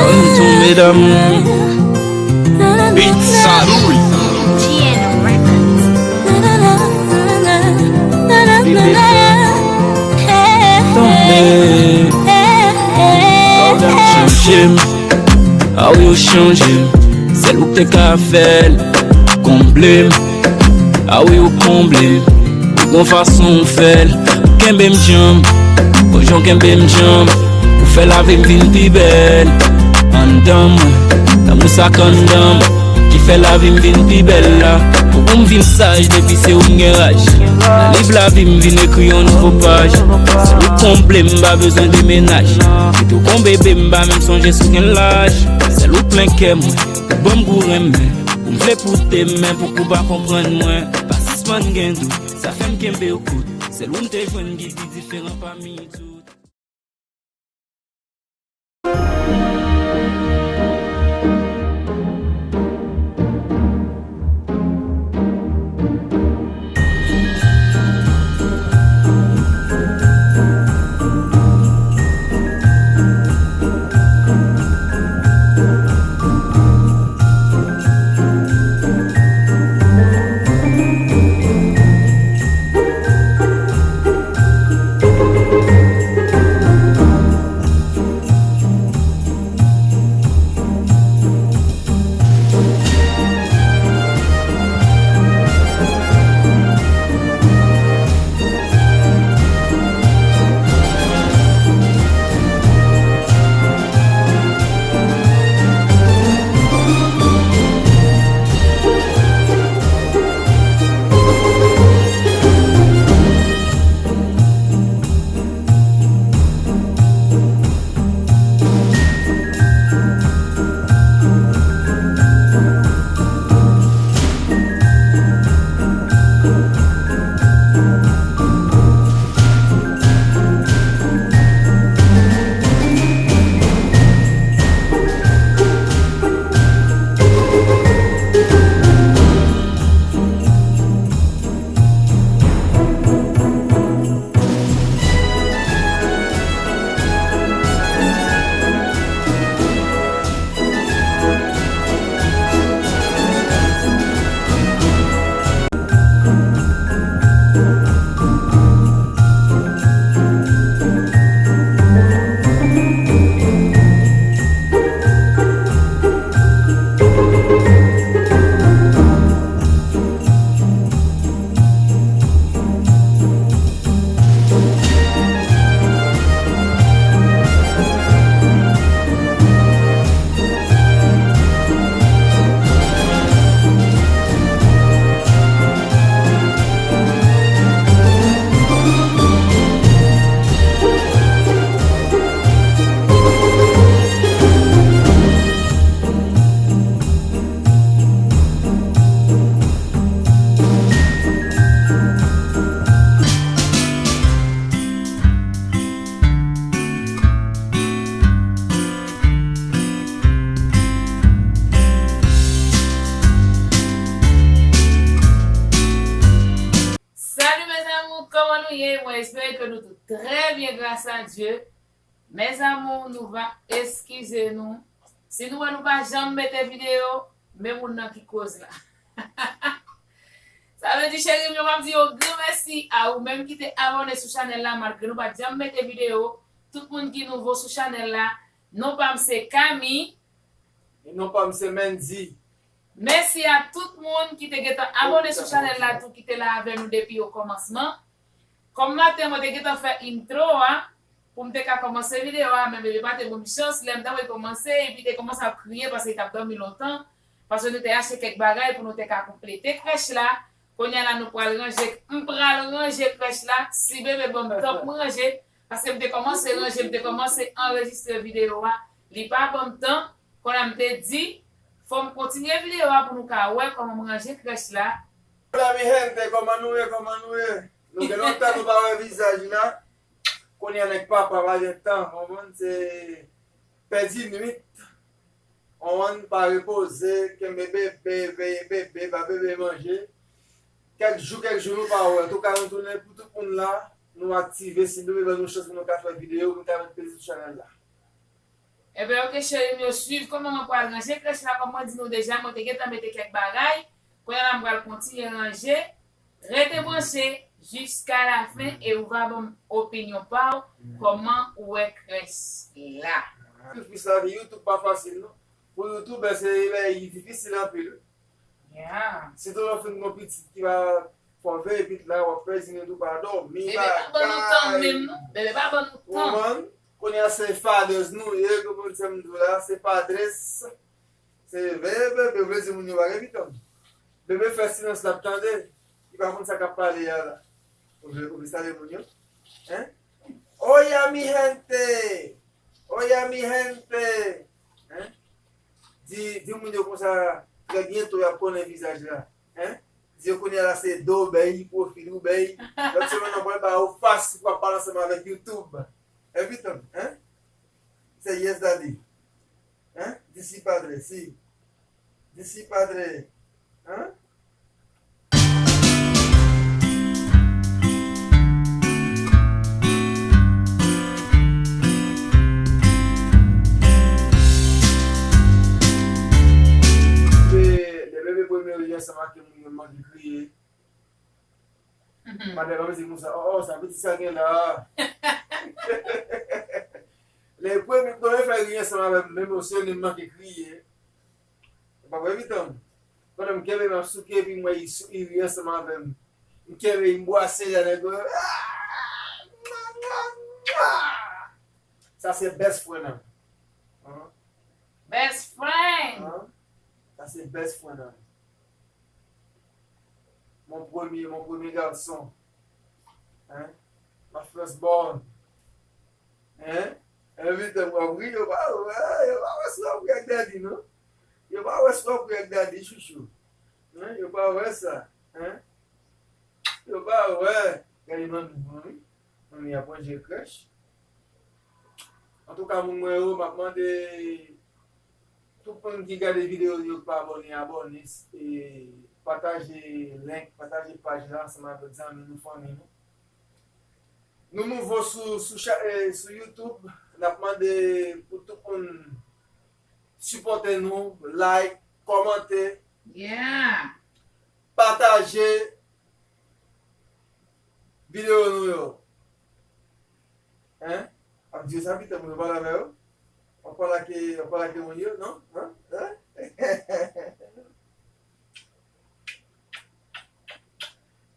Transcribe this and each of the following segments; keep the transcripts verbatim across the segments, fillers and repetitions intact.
M tonbe damou. Beat Sadoul. Tonbe. Chanje m. A wi, ou chanje m. Sèl ou k te ka fè l. Konble m. A wi, ou konble m. Ou gon fason ou fè l. Ou kenbe m djanm. Ou jan w kenbe m djanm. Ou fè lavi m vin pi bèl. Anndan mwen, lanmou sa k anndan m, ki fè lavi m vin pi bèl la. Ou pou m vin saj depi se ou m gen raj. Nan liv lavi m vin ekri yon nouvo paj. Sèl ou konble m, m pa bezwen demenaj. Kite w kon bebe, m pa menm sonje si w gen laj. Sèl ou plen kè mwen, pou ban m gou renmen. Pou m vle pote men, pou kou pa konprann mwen. Pa sispann gen dout, sa fè m kenbe w kout. Sèl ou m te jwenn ki pi diferan pami tout. Salut mes amours, kòman nou ye? Mwen espere ke nou tout très bien grâce à Dieu. Mes amours, nou va eskize nou. Si nou wè nou pa janm mete videyo, men moun nan ki koz la. Sa vle di, cheri m yo, m ap di yo gran mèsi a ou menm ki te abòne sou chanèl la, malgre nou pa t janm mete videyo. Tout moun ki nouvo sou chanèl la, non pa m se Kami. E non pa m se Mendy. Mèsi a tout moun ki te gentan abòne sou chanèl la tou, ki te la avè nou depi o kòmansman. Kòm maten, mwen te gentan fè intro a, pou m te ka kòmanse videyo a, men bebe pa te ban m chans, lè m ta wè l kòmanse, epi te kòmanse ap kriye paske li t ap dòmi lontan, paske nou te achte kèk bagay pou nou te ka konplete krèch la. Kounye a la, nou pral ranje, m pral ranje krèch la, si bebe ban m tan pou m ranje, paske m te kòmanse ranje, m te kòmanse anrejistre videyo a, li pa ban m tan, kounye a m te di, fò m kontinye videyo a pou nou ka wè kòman m ranje krèch la. Hola mi gente, kòman nou ye, kòman nou ye? Nou gen lontan nou pa wè vizaj la. Kounye a nèg papa pa gen tan, konprann, se pèdi nwit. Konprann, pa repoze, kenbe bebe, veye bebe, ba bebe manje. Kèk jou, kèk jou nou pa wè. Antouka, nou tounen pou tout moun la. Nou aktive, si bebe ban nou chans pou nou ka fè videyo, pou nou ka met plezi sou chanèl la. Ebyen, oke, cheri m yo, swiv kòman mwen pral ranje krèch la, kòm mwen di nou deja, mwen te gentan mete kèk bagay. Kounye a la, m pral kontinye ranje. Rete branche jiska lafen e ou va ban m opinyon pa w, kòman ou wè krèch la. Sakrifis lavi YouTube pa fasil, non. Pou youtubè, se, e, difisil anpil. Yeah. Sitou lè w fin gen yon pitit ki va fè w veye pitit la, w ap pèdi nèt ou pa dòmi, bagay. Bebe pa ban nou tan menm, non. Bebe pa ban nou tan. Ou konprann? Kounye a se fathers nou ye, konprann sa m di w la, se padres. Se veye bebe, vle di moun yo pa gen pitit. Bebe fè silans, l ap tande. Li pa konn sa k ap pale a la. Ou vle, ou vle salye moun yo? Hein? Oye, mi gente! Oye, mi gente! Hein? Di, di moun yo konsa, trè byento y ap konnen vizaj la. Hein? Di yo kounye a la se do bèy, pwofil ou bèy. Lòt semèn nan pral ba ou fas pou w ap pale ansanm avèk YouTube. Epi tann, hein? Se yes daddy. Hein? Di si padre, si. Di si padre. Hein? Lè, lè bebe premye ri ansanm ak moun yo, m manke kriye. Madanm ap di konsa, oh, oh, sa pitit sa gen la. Lè premye, premye fè ri ansanm avè m, m emosyone, m manke kriye. Ou pa wè pitit m? Pandan m kenbe, m ap souke, epi m wè li sou, li ri ansanm avè m. M kenbe, m bwase, jan nèg yo, ah! Sa se best friend an. Hein? Best friend! Hein? Sa se best friend an. Mon premier, mon premier garçon. Hein? Ma first born. Hein? Envite m, w ap ri, yo pa wè, yo pa wè si w ap ri ak daddy, non. Yo pa wè si w ap ri ak daddy, chouchou. Hein? Yo pa wè sa. Hein? Yo pa wè. Gade manmi, manmi. Manmi ap ranje krèch. Antouka, moun mwen yo, m ap mande tout moun ki gade videyo yo ki pa abòne, abòne, e pataje link, pataje paj la ansanm avèk zanmi nou, fanmi nou. Nou nouvo sou, sou cha-, e, sou YouTube, n ap mande pou tout moun sipòte nou, like, kòmante, yeah, pataje videyo nou yo. Hein? Ap di yo sa, pitit m, yo pale avè yo. W ap pale ak, w ap pale ak moun yo, non? Hein? Hein?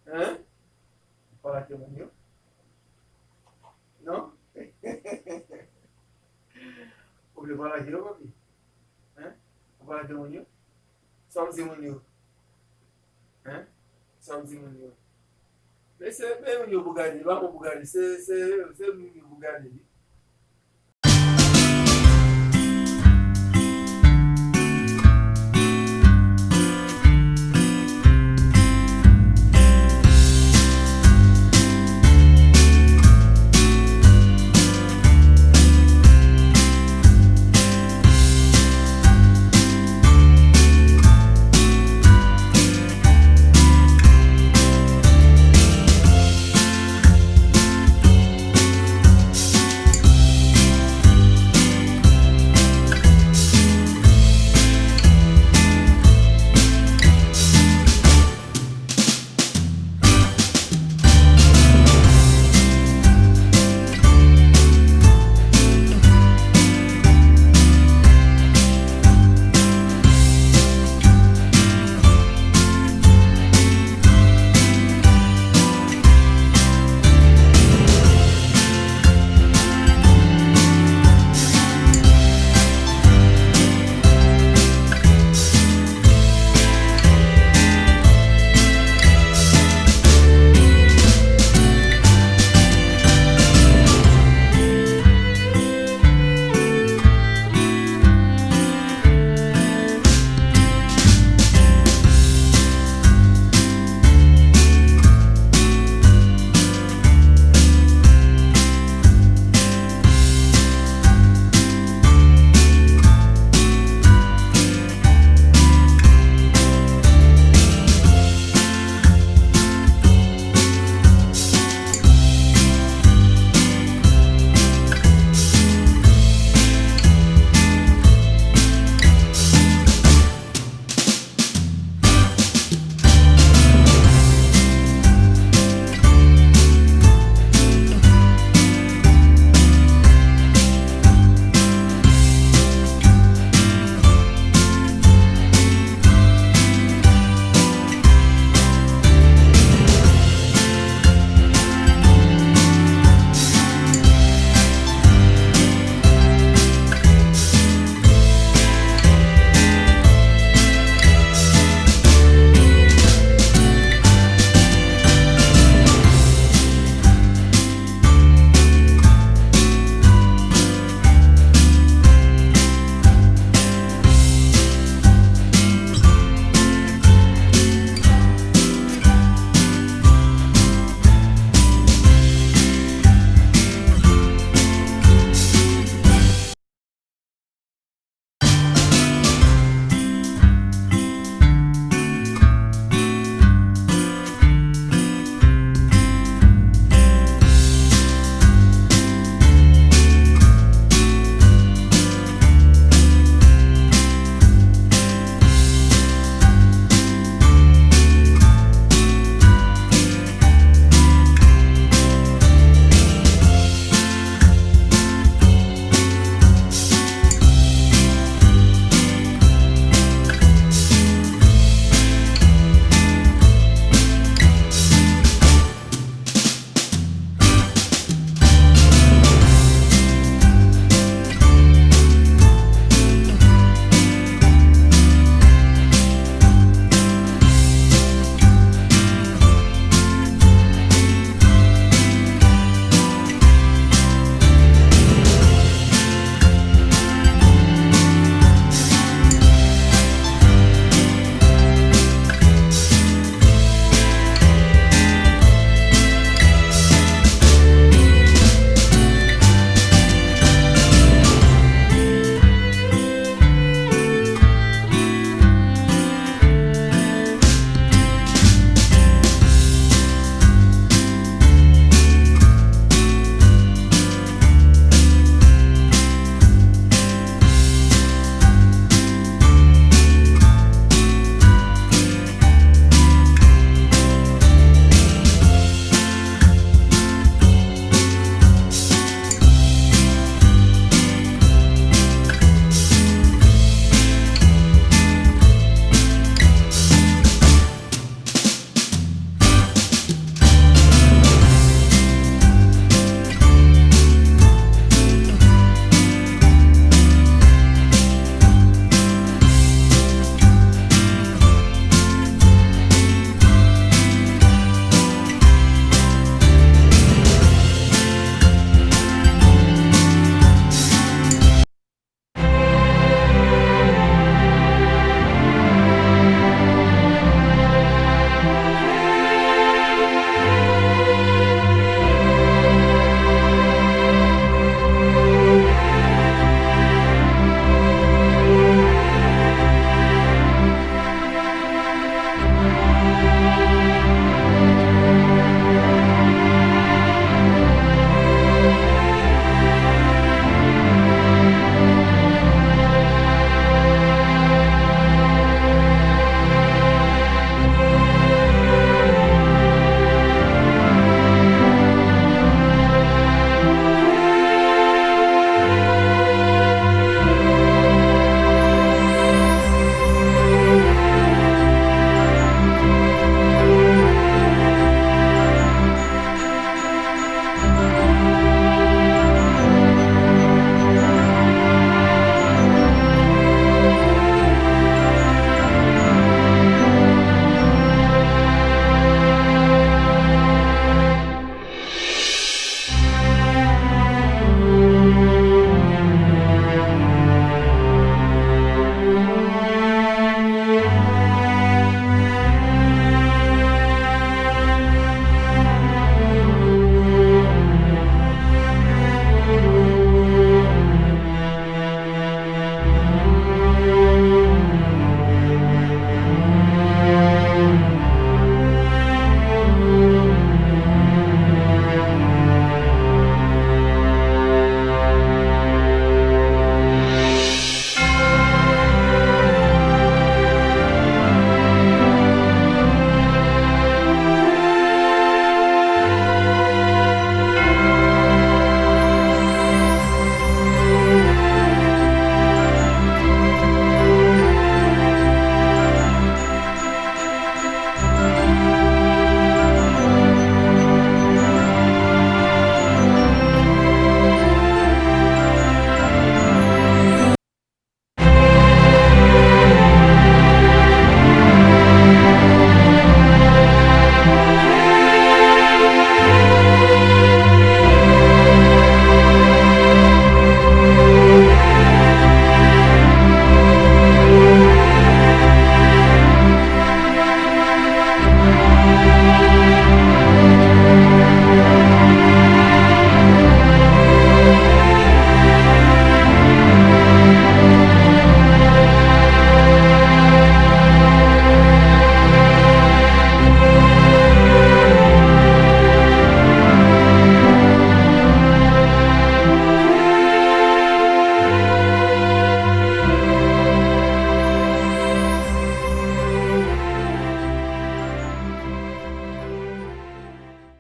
Hein? W ap pale ak moun yo? Non? Ou vle pale ak yo, papi? Hein? W ap pale ak moun yo? Sa w ap di moun yo? Hein? Sa w ap di moun yo? Men se, men moun yo pou gade, pa mwen pou gade, se, se, se moun yo pou gade, wi.